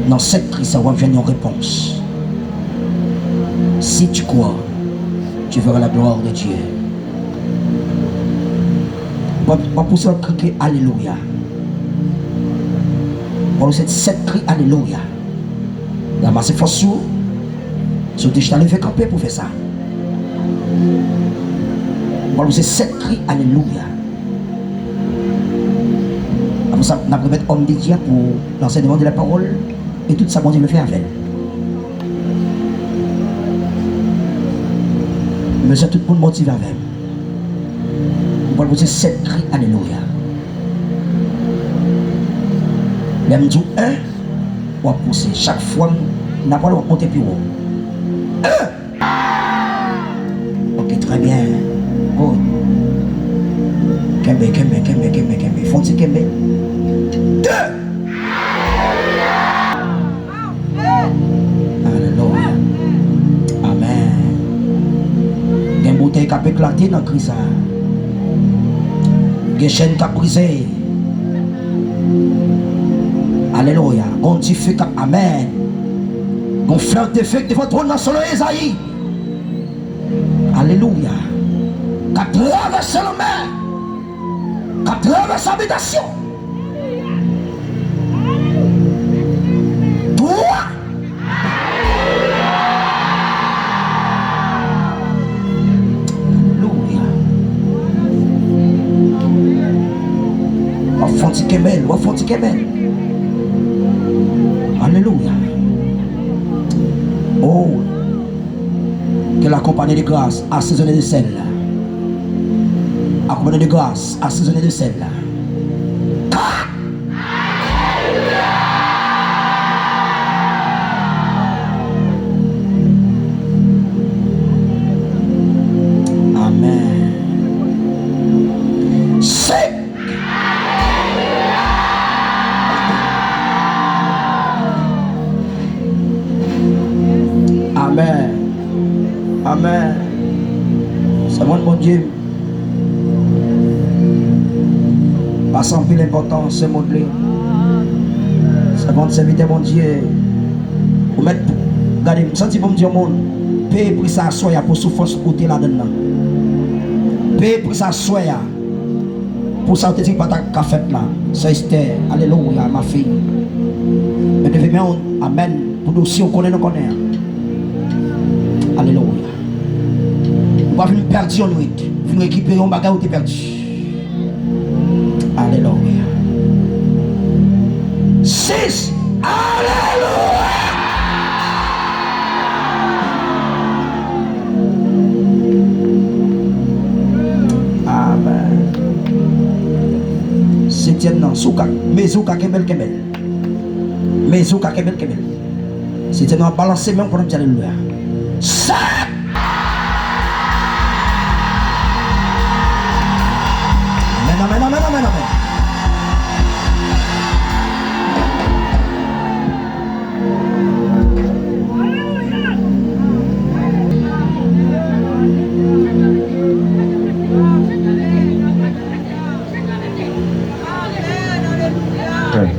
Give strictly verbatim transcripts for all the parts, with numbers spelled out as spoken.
Nan sèt kri sa, w ap jwenn yon repons. Si tu crois, tu verras la gloire de Dieu. W ap, w ap pouse yon kri ke alelouya. W ap pouse sèt kri alelouya. Ranmase fòs ou. Si w te chita, leve kanpe pou fè sa. W ap pouse sèt kri alelouya. Apre sa, n ap remèt òm de Dye a pou lansèyman de la pawòl e tout sa Bondye vle fè avè l. M bezwen tout moun motive avè m. M pral pouse sèt kri alelouya. Lè m di w en, w ap pouse. Chak fwa m, n ap pral monte pi wo. En! Ok, trè byen. Good. Kenbe, kenbe, kenbe, kenbe, kenbe. Fon ti kenbe. De! Alelouya. Amèn. Gen boutèy k ap eklate nan kri sa a. Gen chèn k ap brize. Alelouya. Gon dife k ap, amèn. Gon flèv de fe k devan twòn nan selon Ezayi. Alelouya. K ap travèse lanmè. K ap travèse abitasyon. Twa. Alelouya. W ap fè yon ti kenbe l, w ap fè yon ti kenbe l. Alelouya. Oh. Qu'elle accompagne de grâce, assaisonnée de sel. Accompagnée de grâce, assaisonnée de sel. Amèn. Se Amèn. Amèn. Sèvant Bondye. Pase anpil enpòtans, se modle. Sèvant, sèvitè Bondye. Ou mèt gade, m santi pou m di yon moun, peye pri sa aswè a pou soufrans ou te ladann nan. Peye pri sa aswè a. Pou sa w te di pa ta ka fèt la. Sè Estè, alelouya, ma fille. Mete men w, amèn, pou dosye w konnen nou konnen an. Alelouya. Ou pa vin pèdi yon nwit, vin rekipere yon bagay ou te pèdi. Alelouya. Sis, alelouya. Amèn. Setyèm nan, si w ka, mezi w ka kenbe l, kenbe l. Mezi w ka kenbe l, kenbe l. Setyèm nan ap balanse men w pandan m di alelouya. Sèt! Amèn, amèn, amèn, amèn, amèn. Hey.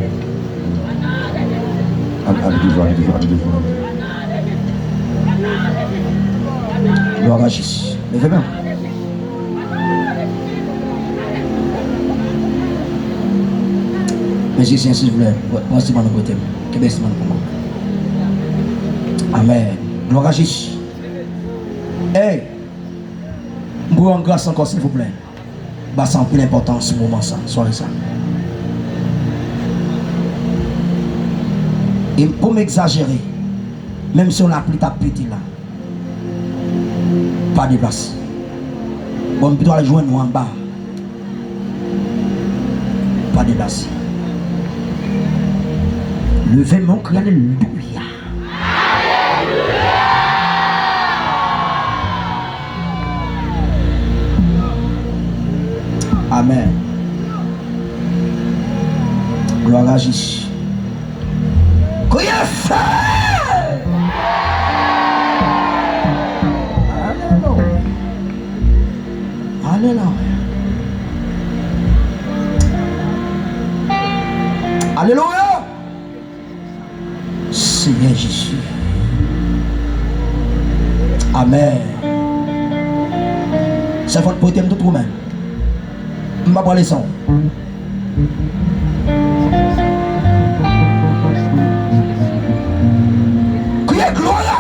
Ale, ale devan, ale devan, ale devan. Glwa a Jezi. Leve men w. Mizisyen, silvouplè, pran enstriman nou prete m. Kenbe enstriman nou pou mwen. Amèn. Glwa a Jezi. Hey! M pou yon gras ankò, silvouplè. Ba sa anpil enpòtans moman sa, sware sa. E pou m egzajere, menm si yon lapli t ap pete la, pa deplase. Bon, m pito al jwenn ou anba. Pa deplase. Leve men w, kriye alelouya. Amèn. Glwa a Jezi. Kriye fè! Alelouya. Alelouya. Alelouya. Senyè Jezi. Amèn. Sèvant, prete m tout ou menm. M pa pran leson. Kriye glwa a.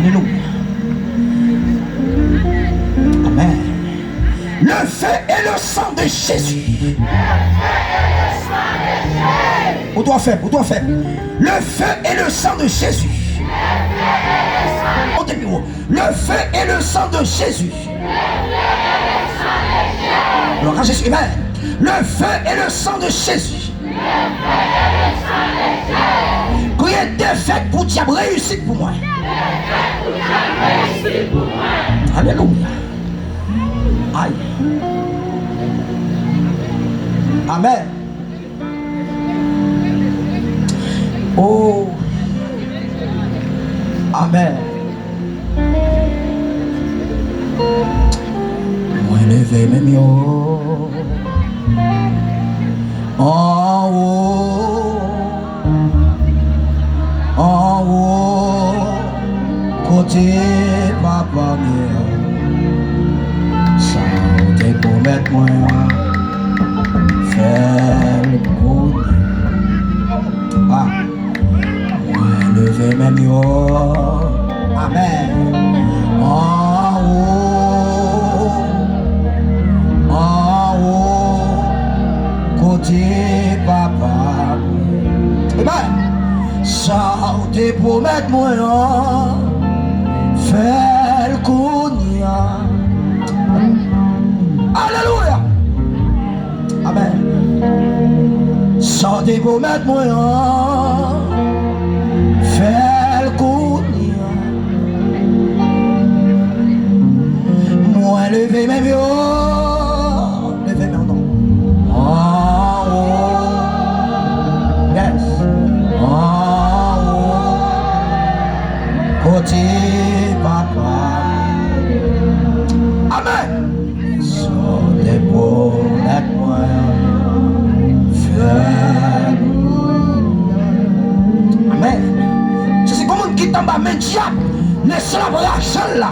Alelouya. Amèn. Le feu et le sang de Jésus. Ou twò fèb, ou twò fèb. Le feu et le sang de Jésus. Monte pi wo. Le feu et le sang de Jésus. Glwa a Jezi, amèn. Le feu et le sang de Jésus. Kriye defèt pou dyab, reyisit pou mwen. Alelouya. Ay. Amèn. Oh. Amèn. Mwen leve men m yo anwo, anwo, kote papa m ye. Sa ou te pwomèt mwen an, fè l kounye a. Ah. Mwen leve men m yo. Amèn. Anwo, anwo, kote papa m. Amèn. Sa ou te pwomèt mwen an, fè l kounye a. Alelouya. Amèn. Sa w te pwomèt mwen an, fè l kounye a. Mwen leve men m yo. Leve men w non. Anwo. Yes. Anwo. Kote papa. Amèn. Sa w te pwomèt mwen, fè l. Amèn. Jezi, gon moun ki t anba men dyab, lesyèl ap rache l la.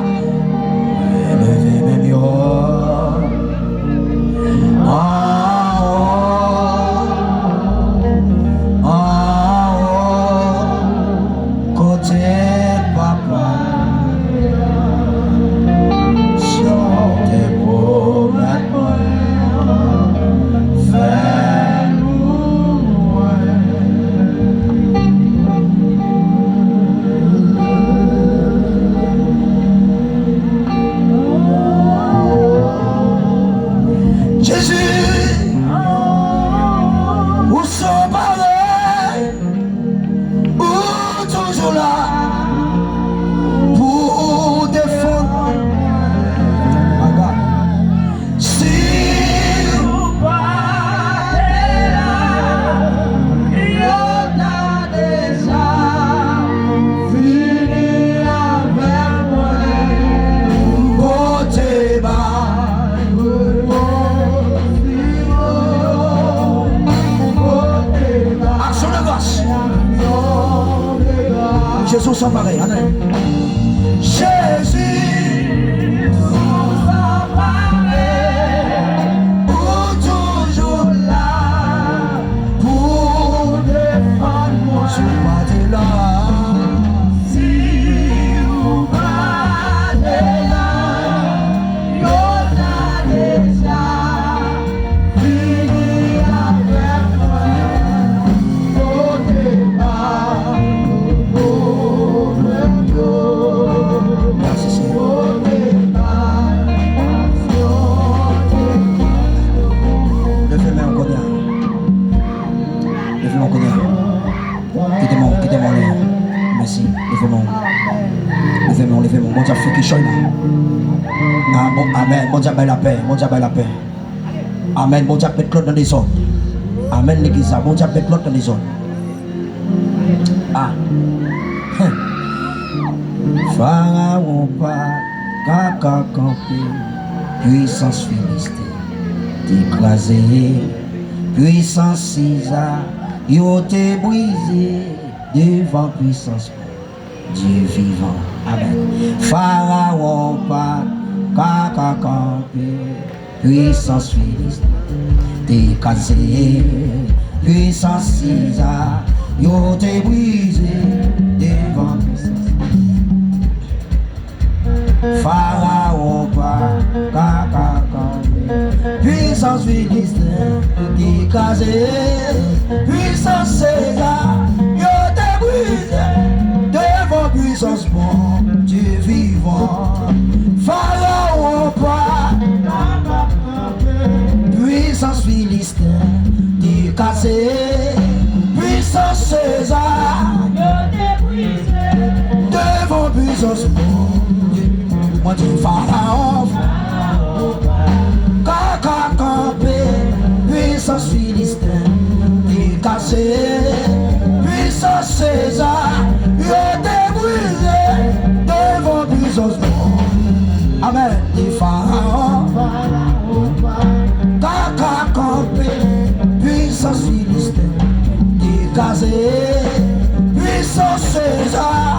Leve men m yo. Anwo, anwo. Kote papa m, sa w te pwomèt mwen, fè l pou mwen. Jezi, ou san parèy. Ou toujou la pou defann mwen. Si ou pa te la, yo ta deja fini avèk mwen. Pote ba Aksyon de gras. Jezi, ou san parèy. Amen. Jezi, ou san parèy. Ou toujou la pou defann mwen. Si w pa te la, si w pa te la, yo ta deja fini avèk mwen. Pote ba pwoblèm yo. Pote ba aksyon de gras yo. Leve men w kounye a. Leve men w kounye a. Kite men w, kite men w ale. Mèsi. Leve men w. Leve men w, leve men w. Bondye ap fè kichòy la. Ah, bon, amèn. Bondye ap bay lapè. Bondye ap bay lapè. Amèn. Bondye ap met lòd nan dezòd. Amèn, legliz la. Bondye ap met lòd nan dezòd. Ah. Hen. Farawon pa ka, ka kanpe. Pwisans Filiste te kraze. Pwisans Siza Yo te brize devan pwisans Bondye vivan. Amèn. Farawon pa t ka kanpe. Pwisans Filisten te kraze. Pwisans Seza yo te brize devan pwisans. Farawon pa ka kanpe. Pwisans Filisten te kraze. Pwisans Seza yo te brize devan pwisans Bondye vivan. Farawon pa ka kanpe. Pwisans Filisten te kraze. Pwisans Seza yo te brize devan pwisans Bondye. Mwen di Farawon ka kanpe. Pwisans Filisten te kraze. Pwisans Seza yo te brize devan pwisans Bondye. Amèn. Di Farawon ka kanpe. Pwisans Filisten te kraze. Pwisans Seza